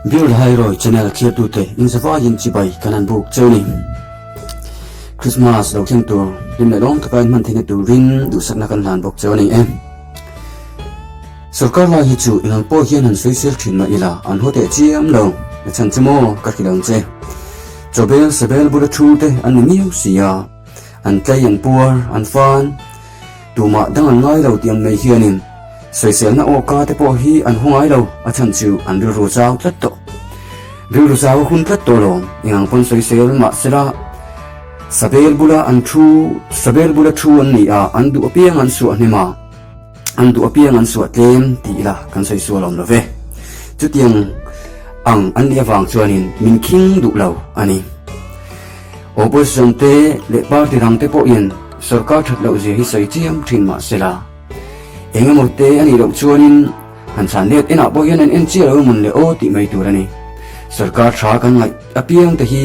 Bill Hairoi channel thirtute inzavaiin chibai kan han buk cheu ni. Christmas lo thleng tur hlim leh lawm taka in hman theihna turin duhsakna kan hlan bawk cheu a ni e. Sorkar lai hi chu engang pawh hian han sawisel thin mah ila an haw teh chiam lo. Na chhan chu maw ka hrilh ang che. Chawbel sabel bula thu te an ni miau si a. An tlei an puar an fan. Tumah dang an ngai lo tih ang mai hianin sawiselna awka te pawh hi an haw ngai lo a chhan chu an rilru zau tlat tawh. Rilru zau a hun tlat tawh lo engang pawn sawisel mah sela sabel bula an thu sabel bula thu an ni a an duh apiang an suah hnem a. An duh apiang an suah tlem tih ila kan sawi sual awm lo ve. Chutiang ang an nih avang chuanin min khing duh lo a ni. Opposition te leh party dang te pawhin sorkar that loh zia hi sawi chiam thin mah se la, eng emaw te a nih loh chuanin han chhan let enah pawh hian an en chiah lo emawn le aw tih mai tur a ni. Sorkar tha kan ngaih apiang te hi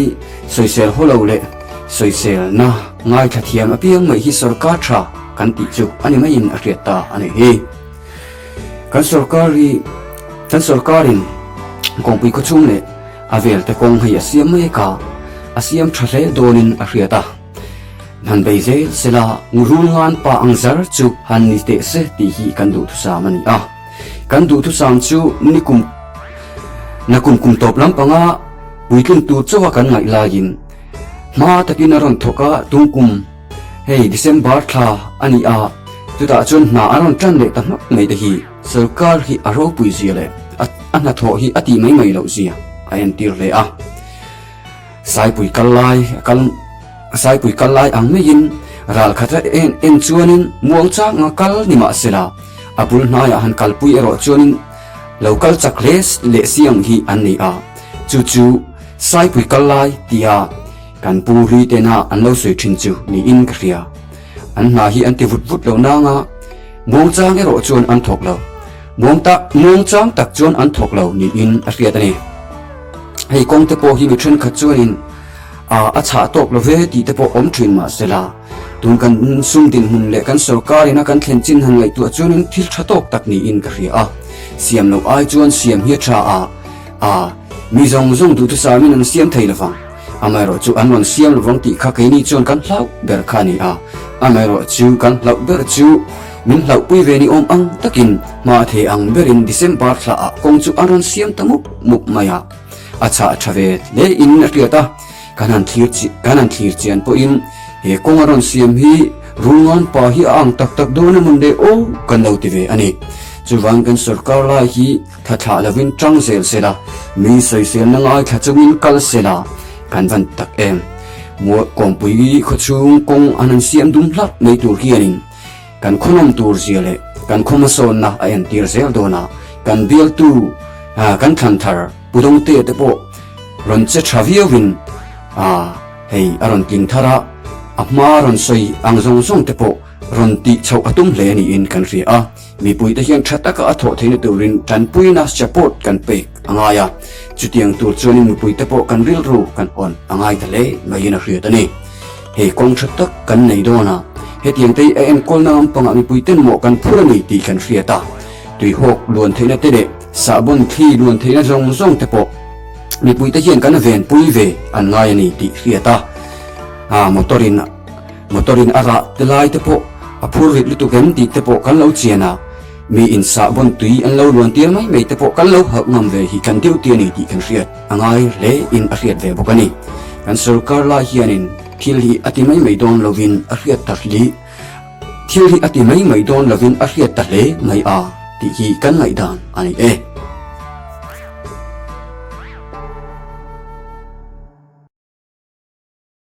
sawisel haw lo leh sawiselna ngaithla thiam apiang mai hi sorkar tha kan tih chu a ni maiin a hriat ta a ni hi. Kan sorkar hi kan sorkarin kawngpui khawchhung leh a vel te kawng hei a siam mek a, a siam tha hle dawnin a hriat a. Han bei zel sela rul ngan pa ang zar chu han ni teh se tih hi kan duhthusam a ni a. Kan duhthusam chu nikum nakum kum tawp lampanga puitlin tur chauha kan ngaih laiin hma takin a rawn thawk a, tungkum hei December thla a ni a, chutah chuan hna a rawn tan leh ta hmak mai te hi sorkar hi a ropui zia leh a hnathawh hi a tih mai mai loh zia a entir hle a. Saipui kal lai a kal Saipui kal lai ang maiin ral khata en en chuanin muang changa kal ni mah sela a bul hnaiah han kalpui erawh chuanin lo kal chak hle leh si ang hi an nei a, chu chu Saipui kal lai tia kan pu hlui tena an lo sawi thin chu niin ka hria. An hna hi an ti vut vut lo nanga muang chang erawh chuan an thawk lo. Muang tak muang chang tak chuan an thawk lo niin a hriat a ni. Hei kawng te pawh hi mi thenkhat chuanin a chhah tawk lo ve tih te pawh awm thin mah se la, tun kan sum dinhmun leh kan sorkar ina kan thlen chin han ngaihtuah chuanin thil tha tawk tak niin ka hria a. Siam loh ai chuan siam hi a tha a, a mi zawng zawng duhthusamin an siam thei lovang. Amaherawhchu an rawn siam lovang tih kha keini chuan kan hlauh ber kha a ni a, amaherawhchu kan hlauh ber chu min hlauhpui ve ni awm ang takin hma thei ang berin December thla ah kawng chu an rawn siam ta mup mup mai a, a chhah tha ve hle in a hriat a, kan han thlir kan han thlir chian pawhin he kawng a rawn siam hi Rungan pa hi a ang tak tak dawn emawn le aw kan lo ti ve a ni. Chuvang kan sorkar lai hi Thla thlah lovin ṭang zel sela, mi sawiselna ngaithla chungin kal sela, kan van tak em. Mual kawngpui khawchhung kawng an han siam dum hlauh mai tur hianin kan khawnawm tur zia leh kan khaw hmasawnna a entir zel dawn a, kan bialtu kan thlan thar Pu Dawngtea te pawh rawn che tha viauin hei a rawn tling thar a, a hma rawn sawi ang zawng zawng te pawh rawn tih chhoh a tum hle niin kan hria a. Mipuite hian tha taka a thawh theihna turin tanpuina support kan pek a ngai a, chutiang tur chuanin mipuite pawh kan rilru kan hawn a ngai ta hle maiin a hriat a ni. Hei kawng tha tak kan nei dawn a, hetiang te hi a enkawlna lampangah mipuiten mawh kan phur a ni tih kan hriat a, tuihawk luan theihna te leh sahbawn thli luan theihna zawng zawng te pawh mipuite hian kan venpui ve an ngai a ni tih hriat a, a motor in Motor in a rah te lai te pawh a phur rit lutuk em tih te pawh kan lo chian a, mi in sahbawn tui an lo luan tir mai mai te pawh kan lo hauh ngam ve hi kan duty a ni tih kan hriat a ngai hle in a hriat ve bawk a ni. Kan sorkar lai hianin thil hi a ti mai mai dawn lovin a hriat ta hle thil hi a ti mai mai dawn lovin a hriat ta hle mai a tih hi kan ngaihdan a ni e.